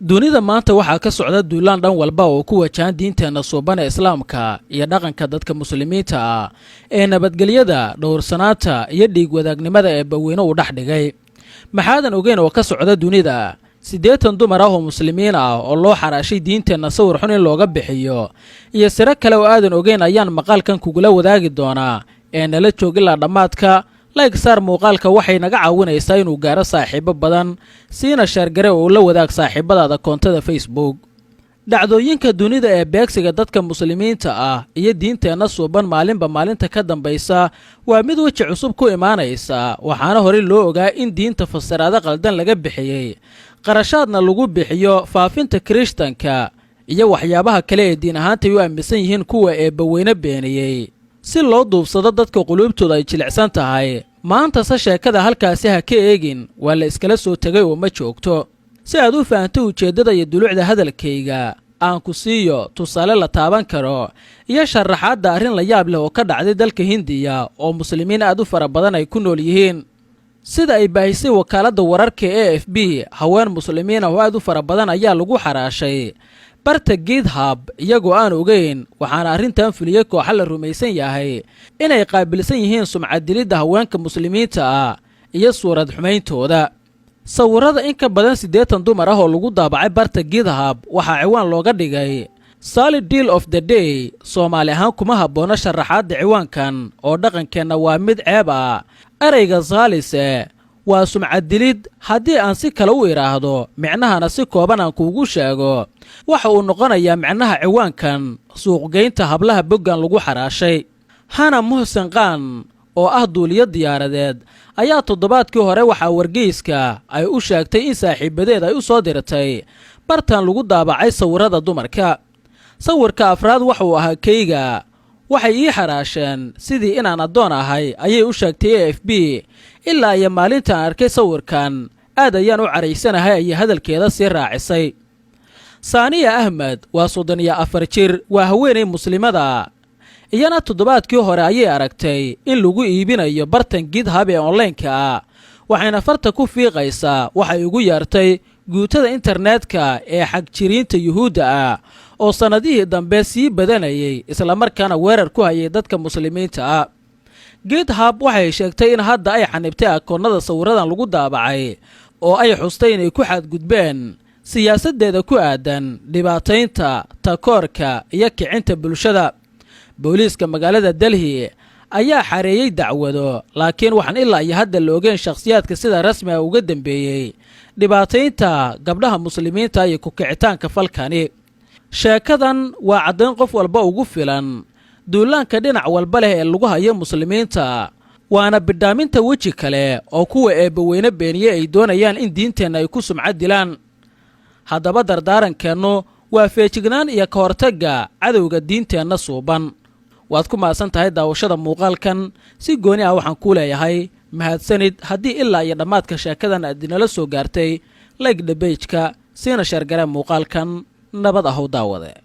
Dunida maanta waxaa ka socda duulaan dhan walba oo ku wajahan diinteenna suuban ee Islaamka iyo dhaqanka dadka Muslimiinta ah ee nabadgelyada, dhowrsanaanta iyo dhiig wadaagnimada ee baweyne uu dhex dhigay. Maxaadan ogeyn oo ka socda dunida? 80 dumar ah oo Muslimiin ah oo loo xaraashay diinteenna sawir xun in looga bixiyo iyo siro kale oo aadan ogeyn ayaan maqaalkan kugula wadaagi doonaa ee nala joog ilaa dhammaadka. Like saar muuqaalka, waxay naga caawinaysaa inuu gaaro saaxiibo badan, siina share garee oo la wadaag saaxiibadaada koontada Facebook. Dhacdooyinka dunida ee beegsiga dadka Muslimiinta ah iyo diinteenna suuban maalinba maalinta ka dambaysa waa mid weji cusub ku imaanaysa. Waxaana horey loo ogaa in diinta fasiraado qaldan laga bixiyey, qarashaadna lagu bixiyo faafinta Kirishtanka iyo waxyaabaha kale ee diin ahaantay u aaminsan yihiin kuwa Eebbaweyne beeniyey, si loo duubsado dadka quluubtooda ay jilicsan tahay. Maantase sheekada halkaasi ha ka eegin, waa la iskala soo tegay oo ma joogto. Si aad u fahanto ujeeddada iyo dulucda hadalkayga, aan ku siiyo tusaale la taaban karo iyo sharaxaadda arrin la yaab leh oo ka dhacday dalka Hindiya oo Muslimiin aad u fara badan ay ku nool yihiin. Sida ay baahisay wakaaladda wararka AFP, haween Muslimiin ah oo aad u fara badan ayaa lagu xaraashay barta GitHub iyagoo aan ogeyn, waxaana arrintan fuliyey kooxa la rumaysan yahay inay qaabilsan yihiin sumcad dilidda haweenka Muslimiinta ah iyo suurad xumayntooda. Sawirrada in ka badan 80 dumar ah oo lagu daabacay barta GitHub waxaa ciwaan looga dhigay "Solid Deal of the Day". Soomaali ahaan kuma habboona sharaxaadda ciwaankan oo dhaqankeenna waa mid ceeb ah. Ereyga saalise waa sumcaddilid. Haddii aan si kale u idhaahdo, micnahana si kooban aan kuugu sheego, waxa uu noqonayaa micnaha ciwaankan suuqgeynta hablaha boggan lagu xaraashay. Hana Muxsin Khan oo ah duuliyo diyaaradeed ayaa toddobaadkii hore waxaa wargeyska ay u sheegtay in saaxiibadeed ay u soo dirtay bartan lagu daabacay sawirrada dumarka. Sawirka afraad waxauu ahaa kayga. Waxay ii xaraasheen sidii inaan addoon ahay, ayay u sheegtay AFP. Ilaa iyo maalintaan arkay sawirkan aad ayaan u caraysanahay, ayay hadalkeeda sii raacisay. Saaniya Ahmed waa 34 jir, waa haweenay Muslimada. Iyana toddobaadkii hore ayay aragtay in lagu iibinayo bartan GitHub ee onlaynka ah, waxayna farta ku fiiqaysaa waxay ugu yeertay guutada internetka ee xagjiriinta Yuhuudda ah oo sannadihii dambe sii badanayay, islamarkaana weerar ku hayay dadka Muslimiinta ah. GitHub waxay sheegtay in hadda ay xanibtay akoonnada sawirradan lagu daabacay oo ay xustay inay ku xadgudbeen siyaasaddeeda ku aadan dhibaataynta, takoorka iyo kicinta bulshada. Booliiska magaalada Delhi ayaa xareeyey dacwado, laakiin waxaan ilaa iyo hadda la ogeyn shakhsiyaadka sida rasmiga uga dambeeyey dhibaataynta gabdhaha Muslimiinta iyo ku kicitaanka falkani. Sheekadan waa caddayn qof walba ugu filan duulaanka dhinac walba leh ee lagu hayo Muslimiinta, waana bidhaaminta weji kale oo kuwa Eebbaweyne beeniye ay doonayaan in diinteenna ay ku sumcad dilaan. Haddaba dardaarankeennu waa feejignaan iyo ka hortagga cadowga diinteenna suuban. Waad ku mahadsan tahay daawashada muuqaalkan. Si gooni ah waxaan kuu leeyahay mahadsanid haddii ilaa iyo dhammaadka sheekadan aad inala soo gaartay. Like dheh page-ka, siina share garee muuqaalkan. Nabad ahow, daawade.